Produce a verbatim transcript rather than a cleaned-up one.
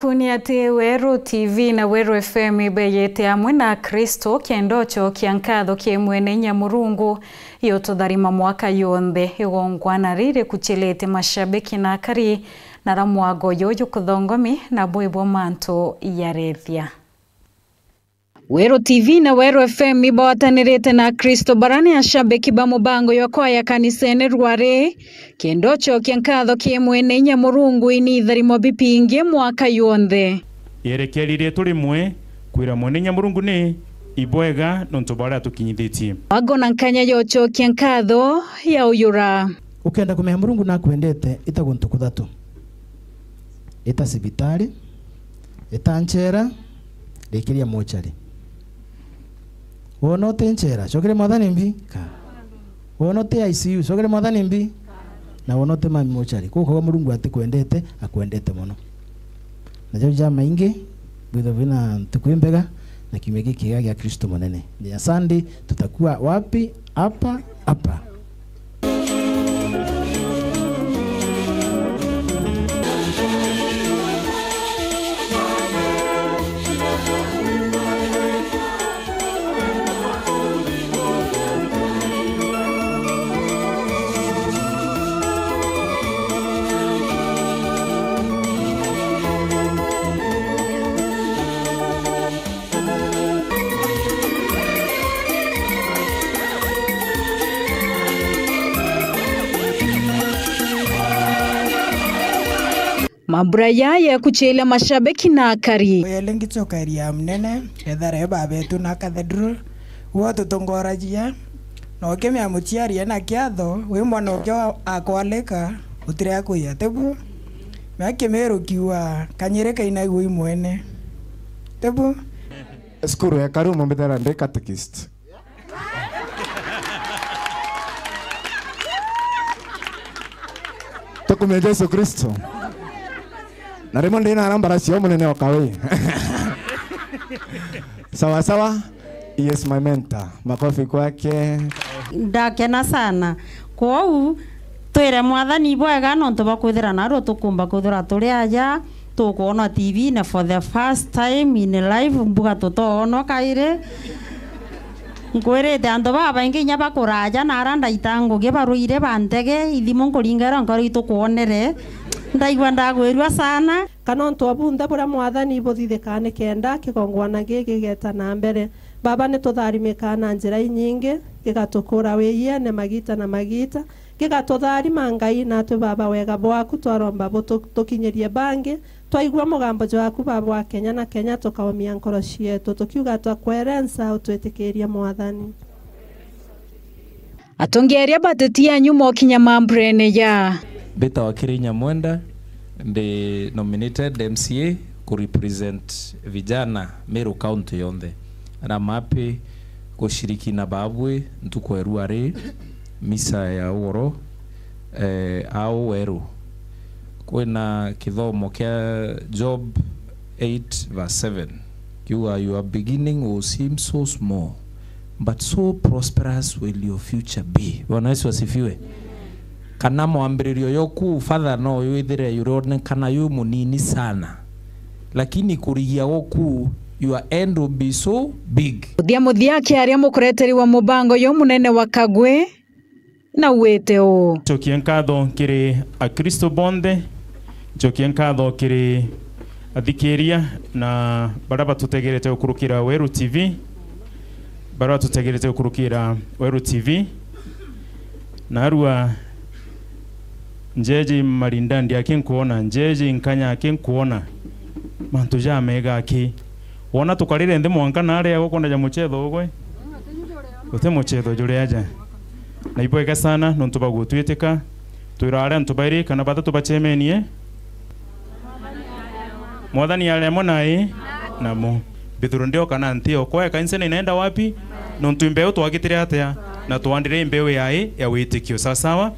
Kuni ati Weru T V na Weru F M ibeyete amwe na Akristo kenda ucokia nkatho ki Mwene Inya Murungu iututharima mwaka yonthe. Igongwana riri kuchilite mashabiki na akari, na ra mwago juju kuthongomi na bwibwo mantu yarethia. Weru T V na Weru F M ibwatanirite na Akristo bara ni ashabiki ba mubango jwa kwaya kanisene Rware, kenda ucokia nkatho ki Mwene Inya Murungu ini itharimo bipingi mwaka yonthe. Yerekeria rietu rimwe kwira Mwene Inya Murungu ni ibwega nontu bwa uria atukinyithitie. Wago na nkanya ya ucokia nkatho ya uyura. Ukenda kumenya Murungu nakwendete, ita guntu kuthatu. Ita cibitari, ita nchera, rikiria mochari. Wona uti nchera, cokeria Mwathani mbi, ka. Wona uti I C U, cokeria Mwathani mbi, na wona uti mami mochari. Kuu ukauga Murungu atikwendete, akwendete mono. Na jau jamaingi, bwithwe bwina ntuku imbega, na kiumia giki kiega gia Kristo Munene. Nginya Sunday, tutakuwa wapi? Hapa, hapa. Mambura jaya yakuchiria mashabiki na akari. Yele ngicokeria munene, ethare babetu na cathedral, gwo tutongoragia, na ukimea muciari ena kiatho, wi mwana uke wa-, akwalika, utiria kuya, tibu? Mea kimiru kiwa, kanyiri kainaigua i mwene. Tibu? Cukuru ya Karumo mbithera ndi catechist. Tukumia Jesu Kristo. Na rimwe ndina arambara cio munene o kawi. Sawa sawa. Yes, my mentor. Makofi kwake. Ndakena sana. Kwou, twire Mwathani bwega nontu bwa kwithira narua tukumba kwithira turi aja, tukwonwa T V-ine for the first time in life, mbuga tutoonwa kairi. Nkwirite antu babaingi inya bakuraja na ara ndaita ngugi barwire ba ntege, ithimu nkuringaira nkoro itukwonere. Ndaigua ndagwirua sana. Kana untu o bunthe buria Mwathani ibuthithikaa nikenda kigongwana giki gigeta na mbere. Baba, nitutharimikaa na njira inyingi, gigatukura wiyiene magiita na magiita, gigatutharima Ngai, natwi Baba wega bwaku twaromba butu-, tukinyirie bangi, twaigua mugambo jwaku Baba wa Kenya na Kenya tukaumia nkoro cietu, tukiuga twakwerensa utwitikirie Mwathani. Atongeria bateti anyu mokinya mamburene ja. Mbitawa Kiri Nyamwenda, ndi nominated M C A ku represent vijana Meru County yonthe. And I'm happy gushiriki na babwi ntuku ya rua ri misa ya ugoro, eh, au weru. Kwina kithomo kia Job eight verse seven. Kiuga, "Your beginning will seem so small, but so prosperous will your future be." Bwana Yesu asifiwe. Kana mwambiririo yoku, Father, no withire yuronekana yu munini sana. Lakini kurigia goku, your end will be so big. Muthia muthia akiaria mukureteri wa mubango yo munene wa Kagwe, na wite uu. Ncokie nkatho kiri Akristo bonthe, ncokie nkatho kiri athikiria na baria batutegerete gukurukira Weru T V, baria batutegerete gukurukira Weru T V. Narua njeji marindandi aki nkuona, njeji nkanya aki nkuona, mantu jamega aki. Wona tukarire nthi mwanka naria gukwenda ja muchetho ugwe? Guti muchetho juri aja. Na ibwega sana nontu bwa gutwitika. Twira aria antu bairi kana bathatu bacemenie. Mwathani ari amwe nai namo. Mbithuru ndioka na nti okwa ya kanisa inaenda wapi? Nontu mbeu twagitire atia? Na twandire mbeu yai ya witikio. Sawa sawa?